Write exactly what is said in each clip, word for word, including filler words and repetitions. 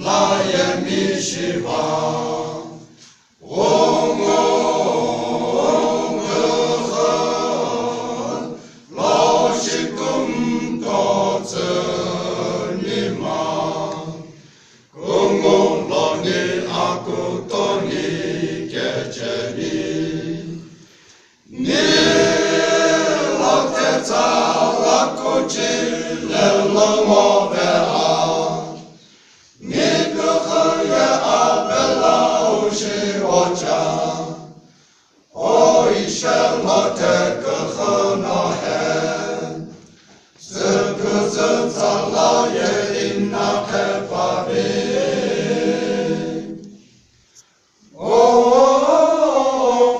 Laye mi shiva, ghungu, ghungu, lo shikum to tsünima, ghungu loni akutoni kecheni. Ni lo tetsa la kuchi le lo move a. Ni kukhun ye avela ushi ocha. O ishe lo te kukhun no he. Tsüküzü tsala ye inna khepavi. O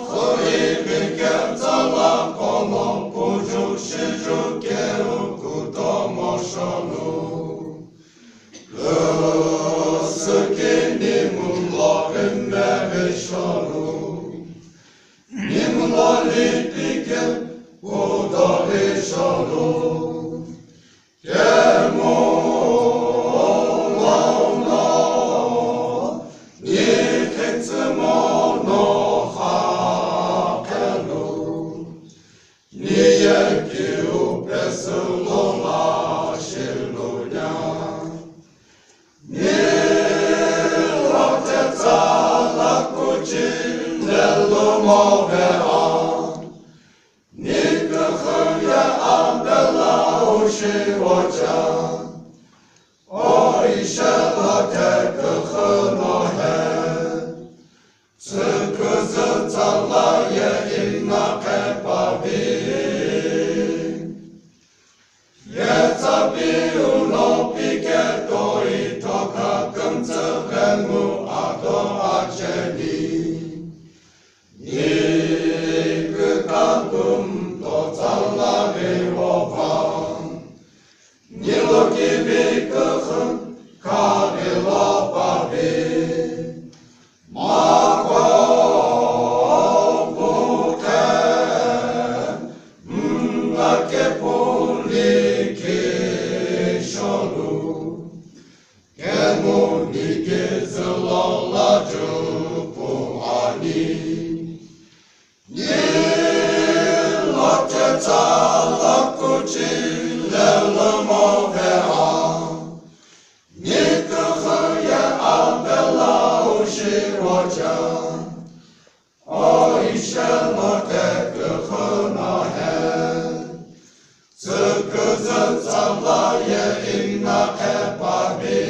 khuri biketsala kolo puju shiju keru kutomo sholu. Lusükini mulo rimeri sholu. Nimulo lipike udori sholu. Kemu launo, ni khitsümo no khakhelu, ni ye kiu pesülo la shilunya. Ni lo tetsa la kuchi le lo move a. Ni kukhun ye avela ushi ocha. O ishe lo te kukhun no he. Tsüküzü tsala ye inna khepavi. Yetsapi uno piketo itoka kümtsü ghemu ado acheni. Ni kükaküm to tsala Jehova. Ni lo kivi kukhun kari lo pavi. Mako pukhe mla kepuli kisholu. Kemu ni kizülo la jupu ani. Ni lo tetsa la kuchi le lo move a. Ni kukhun ye avela ushi ocha. O ishe lo te kukhun no he. Tsüküzü tsala ye inna khepavi.